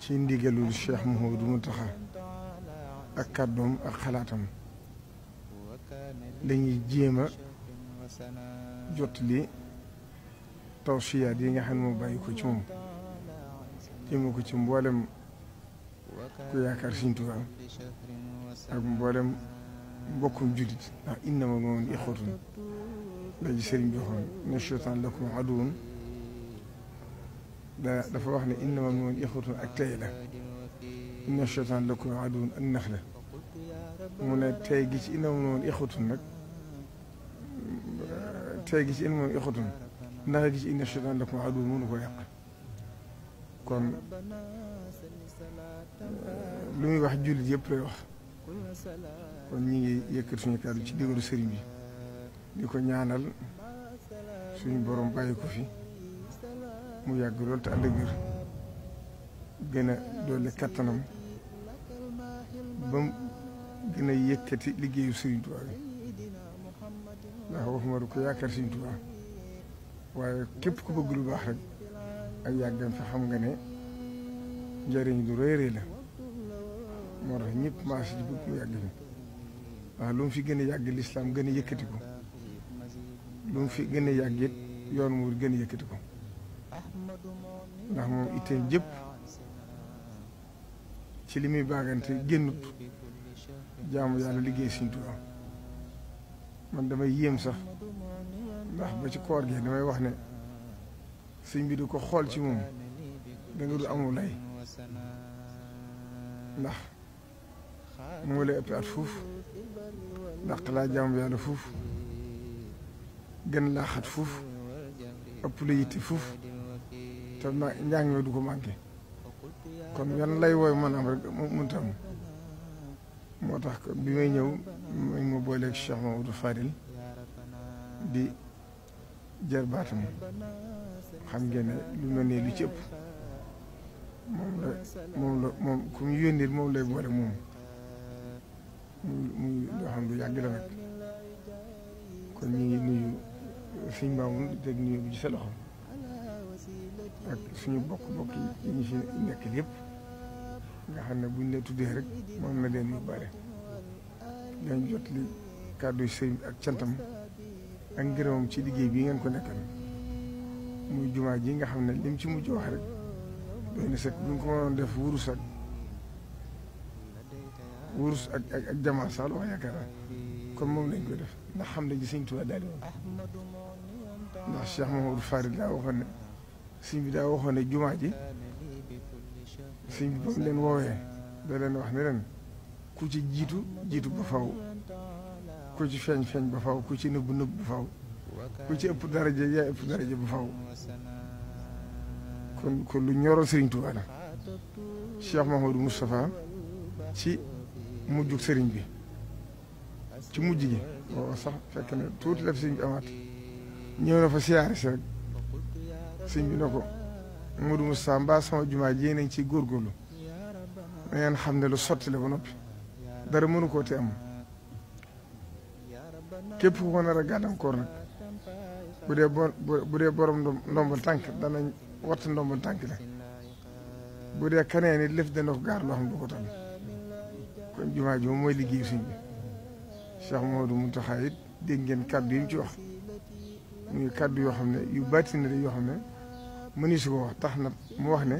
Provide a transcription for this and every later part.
ci ndigalul Cheikh Mouhamadou Mountakha ak kàddoom ak xalaatam lañuy jéem a jottali tawsiyaat yi nga xam ne moo bàyyi ko ci moom jéem ko ci mboolem ku yaakaar Sëriñ Tuubaa ak mboolem mbokkum jullit ndax innamal mu'minuuna ixwatun la ji sëriñ bi waxoon inna shaytaana lakum aduwwun dafa wax ne innamal mu'minuuna ixwatun ak tey la inna shaytaana lakum aduwwun ak nax la mu ne tey gi ci innamal mu'minuuna ixwatun nag tey gi ci innamal mu'minuuna ixwatun nax gi ci inna shaytaana lakum aduwwun mënu ko yàq kon lu muy wax jullit yëpp lay wax kon ñi ngi yëkkat suñu kàddu ci digalu sëriñ bi di ko ñaanal suñu borom bàyyi ko fi mu yàgg lool te ànd ak wér gën a doole kattanam ba mu gën a yëkkati liggéeyu Sëriñ Tuubaa bi ndax waxuma du ko yaakaar Sëriñ Tuubaa waaye képp ku bëgg lu baax rek ak yàggam fi xam nga ne njëriñ lu rëy rëy la moo tax ñëpp marché ji bëgg mu yàgg fi waaw lu mu fi gën a yàgg lislaam gën a yëkkati ko lu mu fi gën a yàgg it yoon mu gën a yëkkati ko ndax moom itteem jëpp ci li muy baagante génnut jaamu yàlla liggéey Sëriñ Tuubaa man damay yéem sax ndax ba ci koor gi damay wax ne sëñ bi di ko xool ci moom da nga du amul lay ndax moo lay ëpp at fuuf ndax laa jaamu yàlla fuuf gën laa xat fuuf ëpp la yitte fuuf te njàng mi du ko manqué kon yan lay wooy mën am rek mun tam moo tax bi may ñëw ma booleeg Cheikh Mamadou Fadil di jër baatam xam ngeen ne lu mel ne lu ci ëpp moom ku mu yónnee moom lay boole moom muy loo xam lu yàgg la nag kon ñu ngi nuyu suñ maamun di teg nuyu bi ci sa loxo ak suñu bokk yi ñu fi nekk yëpp nga xam ne buñ la tuddee rek moom na leen yóbbaale dañ jot li kàddu sëriñ ak cantam ak ngërëmam ci liggéey bii ngeen ko nekkal muy jumaa ji nga xam ne lim ci mujj wax rek doy na sëkk bu ñu ko mënoon def wurus ak jamaa sax la wax yaakaar naa kon moom lañ koy def ndax xam ne ji Sëriñ Tuubaa daal di woon ndax Cheikh Mamadou Farid daa waxoon ne sëñ bi daa waxoon ne jumaa ji sëñ bi ba mu leen woowee da leen wax ne leen ku ci jiitu ba faw ku ci feeñ ba faw ku ci nëbb ba faw ku ci ëpp daraja yaay ëpp daraja ba faw kon lu ñoroon Sëriñ Tuubaa la Cheikh Mahamadou Moustapha ci mujjug sëriñ bi ci mujj gi booba sax fekk na tuuti la fi sëriñ bi amaat ñëw na fa siyaare si rek sëriñ bi ne ko Mamadou Moustapha mbaa sama jumaa ji nañ ci góorgóorlu da ngeen xam ne lu sotti la ba noppi dara mënu koo te am képp ku ko nar a gàllankoor nag bu dee borom ndombal tànk danañ watt ndombal tànk la bu dee kanee ni lëf dana ko gaar loo xam du ko tal kon jumaa ji moom mooy liggéey suñ bi Cheikh Mamadou Mountakha it dégg ngeen kàddu yi mu ci wax muy kàddu yoo xam ne yu bàtti na yoo xam ne mëni su ko wax tax na mu wax ne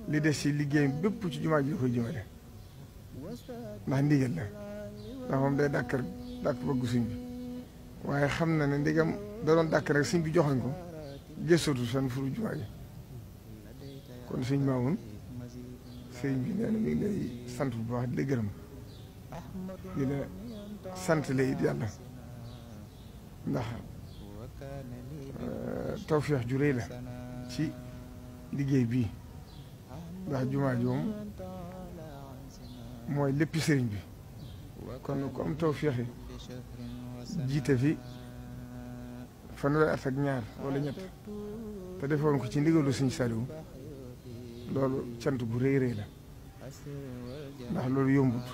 li des ci liggéey bépp ci jumaa ji la koy jëmale ndax ndigal la ndax moom day dàkk bëgg suñ bi waaye xam na ne ndigam da doon dàkk rek suñ bi joxoñ ko gëstootu seen furu jumaa ji kon suñ maamun sëriñ bi nee na mi ngi lay sant bu baax di la gërëm di la sant la it yàlla ndax tawfeex ju rëy la ci liggéey bii ndax jumaa ji moom mooy léppi sëriñ bi kon ku am tawfeex jiite fi fanweeri at ak ñaar wala ñett te defoon ko ci ndigalu Sëriñ Saliou loolu cant bu rëy rëy la ndax loolu yombut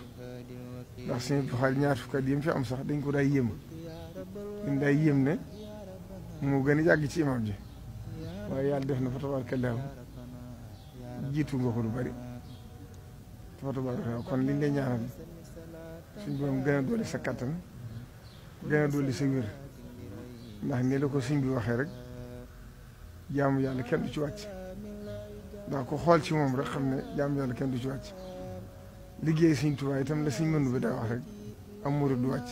ndax suñu xaal ñaar fukki at yi mu fi am sax dañ ko daay yéem dañ daay yéem ne moo gën a yàgg ci imam ji waaye yàlla def na fa tabaarkallaahu jiitu nga ko lu bari foofu kon liñ lay ñaanal suñ borom gën a dolli sa kattan gën a dolli sa wér ndax ni la ko suñ bi waxee rek jaamu yàlla kenn du ci wàcc ndax ko xool ci moom rek xam ne jaamu yàlla kenn du ci wàcc liggéey Sëñ Tuubaa itam la suñ mënu bi daa wax rek am murid du wàcc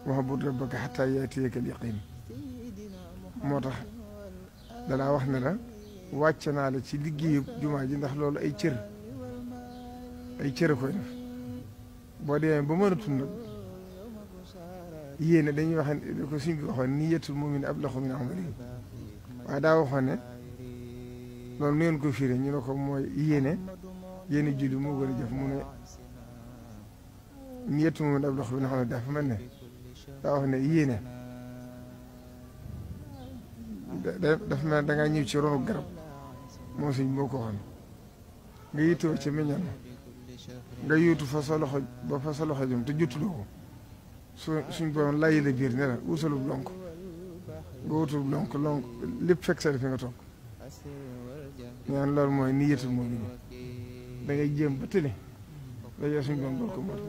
wa'bud rabbaka hattaa ya'tiyakal yaqiin moo tax danaa wax ne la wàcc naa la ci liggéeyu jumaa ji ndax loolu ay cër koy def boo demee ba mënatul nag yéene dañuy wax ne ko suñ bi waxoon niyyatul mu'min ablagu min amalihi waaye daa waxoon ne loolu nu ngeen ko firee ñu ne ko mooy yéene julli moo gën a jëf mu ne niyyatul mu'min ablagu min amalihi dafa mel ne daa wax ne yéene dafa mel ne dangaa ñëw ci ronu garab moom suñ moo ko waxoon nga yittoo ca meññal nga yóotu fa sa loxo ba fa sa loxo jëm te jotuloo ko suñ borom layi la biir ne la wutalub lonk nga wutalub lonk lépp fekk sa fi nga toog ñaan loolu mooy niyyatul mu'min da ngay jéem ba tële dajee suñ borom dool ko mot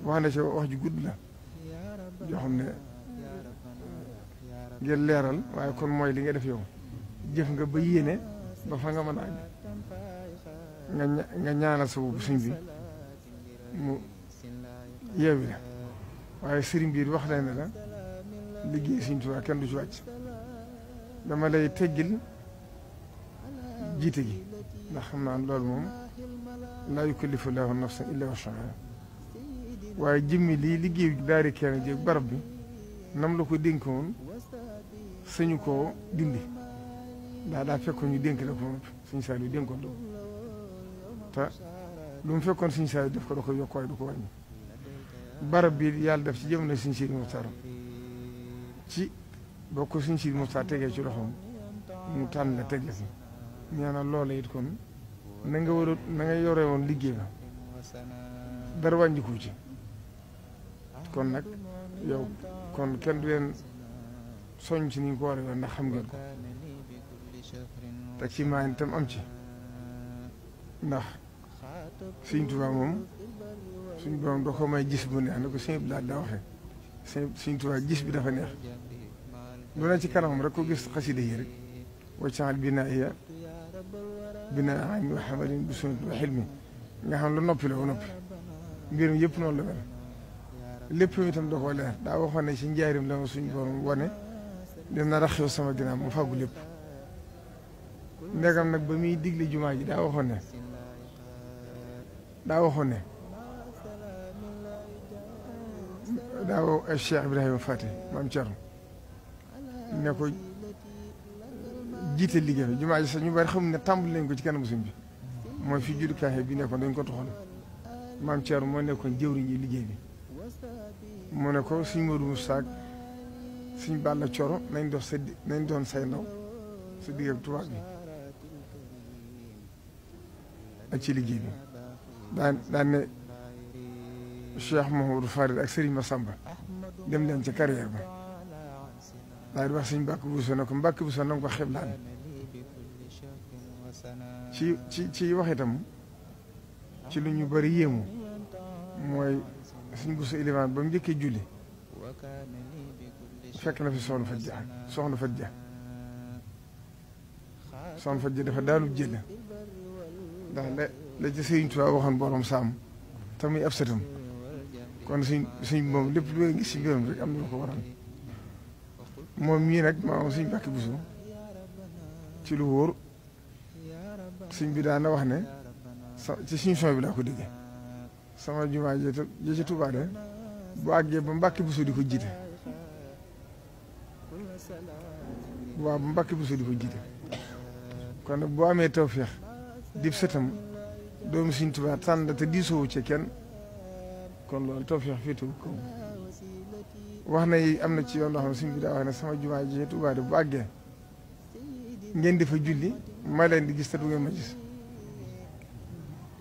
wax na ci wax ju gudd la joo xam ne ngir leeral waaye kon mooy li nga def yow jëf nga ba yéene ba fa nga mën a àgg nga ñaanal sa bopp suñ bi mu yeewi la waaye sëriñ bi wax leen ne la liggéey Sëñ Tuubaa kenn du ci wàcc dama lay teggil jiite gi ndax xam naa loolu moom laa yukallifu llaahu nafsan illaa wus'ahaa waaye jëmmi lii liggéey daari kenn jéeg barab bi nam la ko dénk woon sañu koo dindi ndax daa fekkoon ñu dénk la ko moom Sëñ Saaliw dénkoon la ko te lu mu fekkoon Sëñ Saaliw def ko da ko yokk waaye du ko wàññi barab bi yàlla def ci jamono Sëñ Sidi Muxtaar ci boo ko Sëñ Sidi Muxtaar tegee ci loxoom mu tànn la teg la fi ñaanal loola it kon na nga yore woon liggéey ba dara wàññiku ci kon nag yow kon kenn du leen soññ ci ni ñu ko war a yoon ndax xam ngeen ko te ci maa itam am ci ndax Sëñ Tuubaa moom suñ borom da ko may gis bu neex ne ko sëñ bi daa waxee Sëñ Tuubaa gis bi dafa neex lu ne ci kanamam rek ko gis xasida yi rek waccaxal binaa wa xamalin bi sunnati wa xilmi nga xam lu noppi la ba noppi mbirum yëpp noonu la mel lépp itam da koo leer daa waxoon ne ci njaarim la ma suñ borom wane dina raxew sama ginnaaw mu fàggu lépp ndegam nag ba muy digle jumaa ji daa waxoon ne daaw Cheikh Ibrahima Fati maam Thierno ne ko jiite liggéey bi jumaa ji sax ñu bari xamul ne tàmbali nañ ko ci kanamu suñ bi mooy fi juddukaay bi nekkoon dañ ko toxal maam Thierno moo nekkoon jëwriñ yi liggéey bi mu ne ko suñ Modou Moussa ak suñ Balla Coro nañ doon say ndaw sa digg ak tubaab bi ak ci liggéey bi daan ne Cheikh Mouhamadou Farid ak Serigne Massamba dem leen ca carrière ba daal di wax suñ Mbàkke Buso ne ko Mbàkke Buso na nga ko xeblaan ci wax itam ci lu ñu bari yéemu mooy suñ Buso ilimaan ba mu njëkkee julli fekk na fi soxna Fat Ja dafa daanu jël ndax la ci Sëriñ Tuubaa waxoon borom saam te muy ab sëtam kon suñ moom lépp lu gis si mbiram rek am na lu ko waral moom mii nag maa suñ Mbàkke Buso ci lu wóor suñ bi daan na wax ne ci suñ son bi laa ko déggee sama jumaa ji ci Tuubaa de bu àggee ba Mbàkke Buso di ko jiite waaw ba Mbàkke Buso di ko jiite kon nag boo amee tawfeex dib sëtam doomu Sëriñ Tuubaa tànn te diisoowu ci kenn kon loolu tawfeex féetewu kaw wax na yi am na ci yoon loo xam ne suñ bi daa wax ne sama jumaa ji Tuubaa de bu àggee ngeen di fa julli ma leen di gis te du ngeen ma gis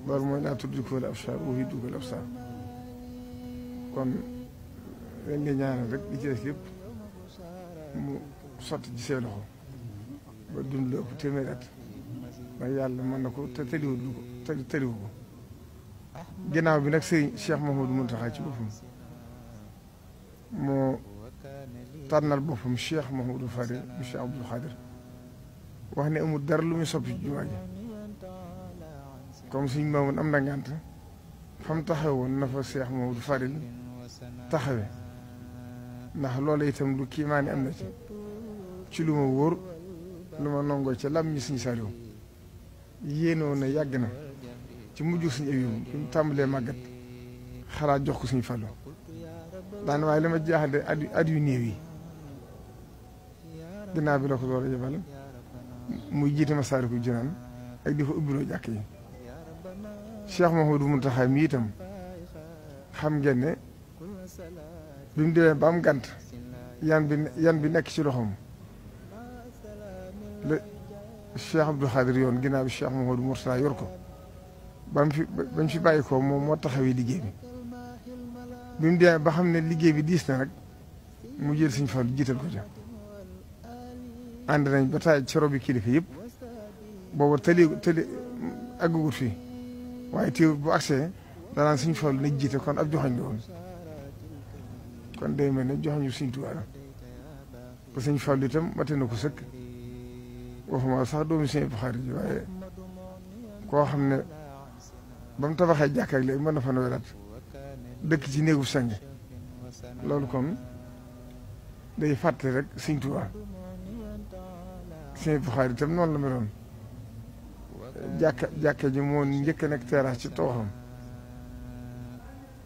loolu mooy laa tudrikuhul absaar wa huwa yudrikul absaar kon leen nga ñaanal rek li ci des lépp mu sotti ci say loxo ba dund la ëpp téeméeri at ndax yàlla mën na ko te tëriwul ko te tëriwu ko ginnaaw bi nag sëriñ Cheikh Mouhamadou Mountakha ci boppam moo tànnal boppam Cheikh Mouhamadou Fadil mu Cheikh Abdoul Khadir wax ne amul dara lu muy soppi ci jumaa ji comme suñ maamoon am na ngànt fa mu taxaw woon na fa Cheikh Mouhamadou Fadil taxawe ndax loolu itam lu kiimaani am na ci lu ma wóor lu ma nongoo ca lam ñi suñu sariw yéenoo na yàgg na ci mujj suñu avion bi mu tàmbalee màggat xalaat jox ko suñu Fallu daan waaye li ma jaaxal at yu néew yi ginnaaw bi la ko door a yebal muy jiite Masaalikul Jinaan ak di fa ubbiloo jàkk yi Cheikh Mouhamadou Mountakha mi itam xam ngeen ne bi mu demee ba am gànt yan bi nekk ci loxoom la Cheikh Abdou Khadir yoon ginnaaw bi Cheikh Mouhamadou Mourtada yor ko bañ fi bàyyi ko moom moo taxawee liggéey bi mu demee ba xam ne liggéey bi diis na nag mu jël Sëñ Fallu jiital ko ca ànd nañ ba taay ci robi kilifa yëpp booba tëli àggugut fii waaye teewul bu agsee danaan Sëñ Fallu nañ jiite kon ab joxañ la woon kon day mel ne joxañu Sëñ Tuubaa la ba Sëñ Fallu itam mate na ko sëkk waxuma sax doomu Sëñ Abdou Khadre ji waaye koo xam ne ba mu tabaxee jàkka ak léegi mën na fa weraat dëkk ci néegu sang loolu kon day fàtte rek Sëñ Tuubaa Sëñ Abdou Khadre itam noonu la meloon jàkka ji moo njëkk a nekk terrasse ci tooxam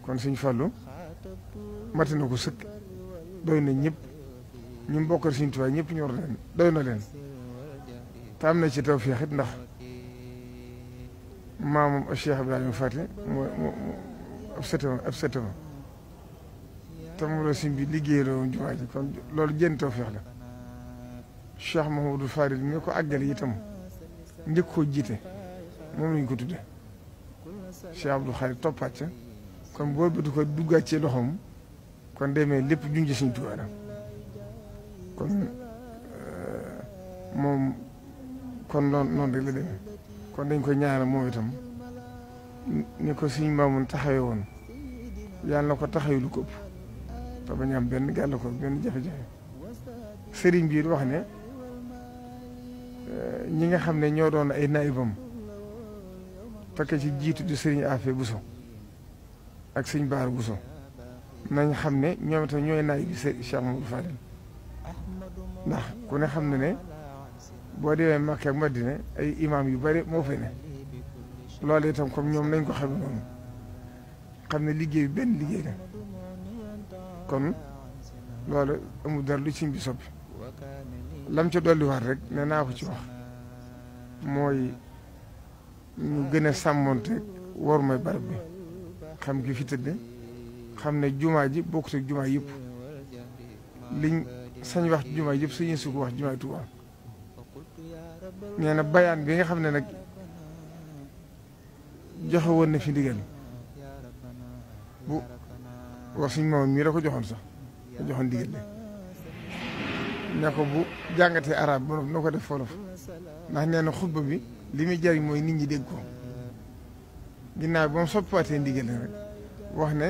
kon Sëñ Fallu mate na ko sëkk doy na ñëpp ñu mu bokkal Sëñ Tuubaa ñëpp ñor leen doy na leen te am na ci tawfeex it ndax maamam Cheikh Ibrahima Fati moo ab sëtama te mu la Sëñ bi liggéeyaloo jumaa ji kon loolu jën tawfeex la Cheikh Mouhamadou Fadil mi ko àggale itam njëkk koo jiite moom lañ ko tudde Cheikh Abdou Khadre toppaat ca kon boo bëtu ko duggaat ci loxoom kon demee lépp junj Sëñ Tuubaa la kon moom kon noonu rek la demee kon dañ koy ñaanal moom itam ni ko Sëñ Maamun taxawee woon yàlla na ko taxawee lu ko ëpp te bañ am benn gàllankoor benn jafe-jafe sëriñ bi wax ne ñi nga xam ne ñoo doon ay naayibam fekk ci jiitu di sëriñ Afe Buso ak sëñ Baara Buso nañ xam ne ñoom itam ñooy naayib bi Cheikh Mouhamadou Fadil ndax ku ne xam ne ne boo demee Makka ak Madina ay imaam yu bari moo fay ne loolu itam comme ñoom nañ ko xam noonu xam ne liggéey bi benn liggéey la kon loolu amul dara lu ci bi soppi lam ca dolliwaat rek ne naa ko ci wax mooy ñu gën a sàmmonte war may barab bi xam ki fi tëdd xam ne jumaa ji bokkut ak jumaa yëpp liñ sañ wax jumaa yëpp sañu su ko wax jumaa Tuubaa nee na bayaan bi nga xam ne nag joxe woon na fi ndigal bu wax suñ moom mii la ko joxoon sax ko joxoon ndigal ne ko bu jàngatee arab ba na ko def wolof ndax nee na xutba bi li muy jariñ mooy nit ñi dégg ko ginnaaw ba mu soppiwaatee ndigal rek wax ne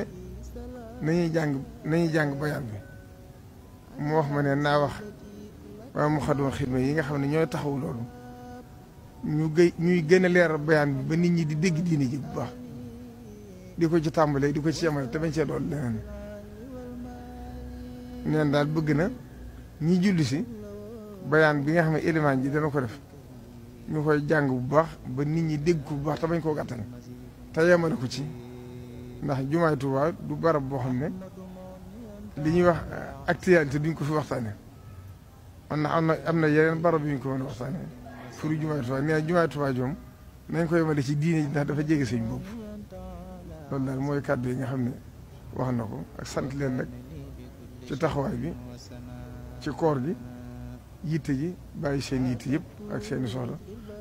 nañuy jàng bayaan bi mu wax ma ne naa wax waaye mu xadoon xidma yi nga xam ne ñooy taxaw loolu ñuy gën a leeral bayaan bi ba nit ñi di dégg diine ji bu baax di ko ci tàmbalee di ko ci yemale te bañ cee dool leneen neen daal bëgg na ñi julli si bayaan bi nga xam ne élément ji dana ko def ñu koy jàng bu baax ba nit ñi dégg ko bu baax te bañ koo gàttal te yemale ko ci ndax jumaay Tuubaa du barab boo xam ne li ñuy wax actualité duñ ko fi waxtaane am na yeneen barab yu ñu ko mën a waxtaane pour jumaay Tuubaa nee jumaay Tuubaa joom nañ ko yemale ci diine ji ndax dafa jege sëñ bopp loolu daal mooy kàddu yi nga xam ne wax na ko ak sant leen rek ci taxawaay bi ci koor gi yitte ji bàyyi seen yitte yëpp ak seeni soxla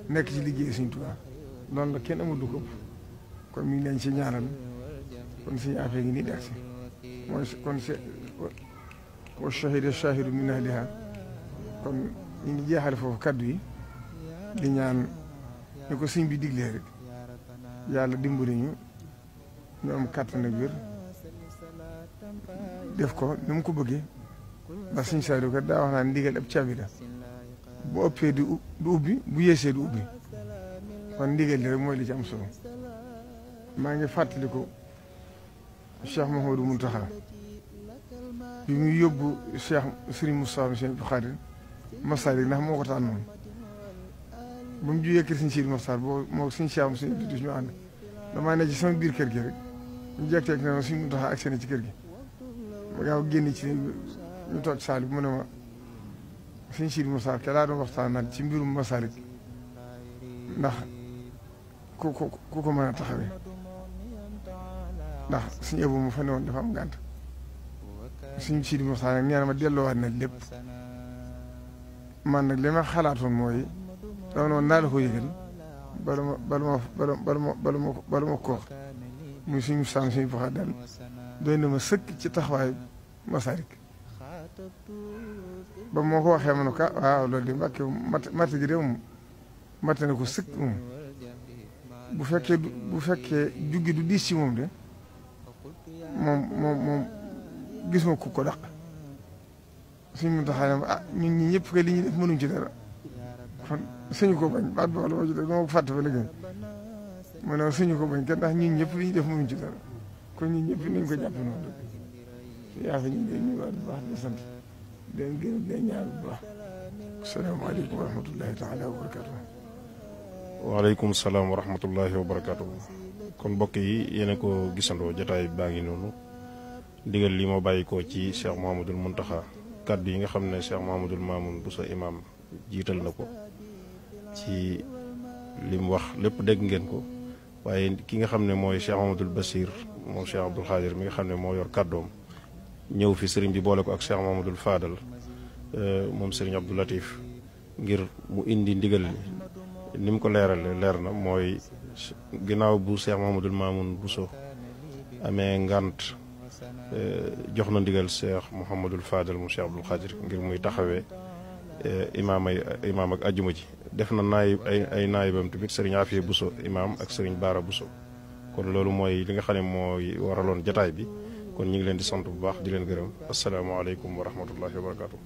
nekk ci liggéey Sëñ Tuubaa loolu la kenn amul du ko kon mi ngi leen ci ñaanal kon suñu affaire ngi nii di agsi mooy kon wa shahida shahidu min ahliha kon ñu ngi jeexale foofu kaddu yi di ñaan ni ko sëñ bi diglee rek yàlla dimbali ñu am kàttan ak wér def ko ni mu ko bëggee ba sëñ Saaliw kat daa wax naa ndigal ab caabi la bu ëppee du ubbi bu yeesee du ubbi kon ndigal li rek mooy li ci am solo maa ngi fàttaliku Cheikh Mouhamadou Mountakha bi muy yóbbu Cheikh Serigne Moustapha Cheikh Abdou Khadir Massalik ndax moo ko tànnoon ba mu jugee kër Serigne Sidi Mokhtar boo moo Serigne Cheikh am Serigne Abdou ñu ànd damaa ne ci sama biir kër gi rek ñu jekk-jekk ne ma Serigne Mountakha agsi na ci kër gi ma gaaw génn ci ñu toog saali bu mu ne ma Serigne Sidi Mokhtar ke laa doon waxtaan nag ci mbirum Massalik ndax ku ko mën a taxawee ndax suñu ëpp mu fa ne woon dafa am gànt suñu Sidi Mokhtar nag nee na ma delloowaat na lépp man nag li ma xalaatoon mooy dama noonu naa la ko yëgal bala ma ko wax muy suñu saam suñu faxa dal doy na ma sëkk ci taxawaay Massalik ba moo ko waxee ma ne ko waaw loolu di mbàkke matt gi réew moom matt na ko sëkk moom bu fekkee juggi du diis ci moom de moom gis ma ko dàq suñu mun taxaa ne ñun ñi ñëpp kay li ñuy def mënuñ ci dara kon suñu ko bañ baat boobu la ma ci def dama ko fàtte ba léegi mu ne suñu ko bañ kenn ndax ñun ñëpp li ñuy def mënuñ ci dara kon ñun ñëpp nañ ko jàppe noonu rek yaa fi ñu ngi nuyuwaat bu baax di sant di leen gërëm di leen ñaan bu baax asalaamaaleykum wa rahmatullahi taala wa barakatuh. waaleykum salaam wa rahmatullahi wa barakatuh. kon mbokk yi yéen a ko gisandoo jotaay baa ngi noonu ndigal li moo bàyyi ko ci Cheikh Mouhamadoul Mountakha kaddu yi nga xam ne Cheikh Mouhamadoul Mamoun Bousso imam jiital na ko ci li mu wax lépp dégg ngeen ko waaye ki nga xam ne mooy Cheikh Mouhamadoul Bassir moom Cheikh Abdoul Khadir mi nga xam ne moo yor kàddoom ñëw fi sëriñ bi boole ko ak Cheikh Mouhamadoul Fadal moom sëriñ Abdou Latif ngir mu indi ndigal li ni mu ko leerale leer na mooy ginnaaw bu Cheikh Mouhamadoul Mamoun Bousso amee ngant jox na ndigal Cheikh Mouhamadoul Fadal mu Cheikh Abdoul Khadir ngir muy taxawee imaam ak ajjuma ji def na ay naayibam tamit sëriñ Afiya Bousso imaam ak sëriñ Baara Bousso kon loolu mooy li nga xam ne mooy waraloon jataay bi kon ñu ngi leen di sant bu baax di leen gërëm asalaamaaleykum wa rahmatullahi wa barakatuh.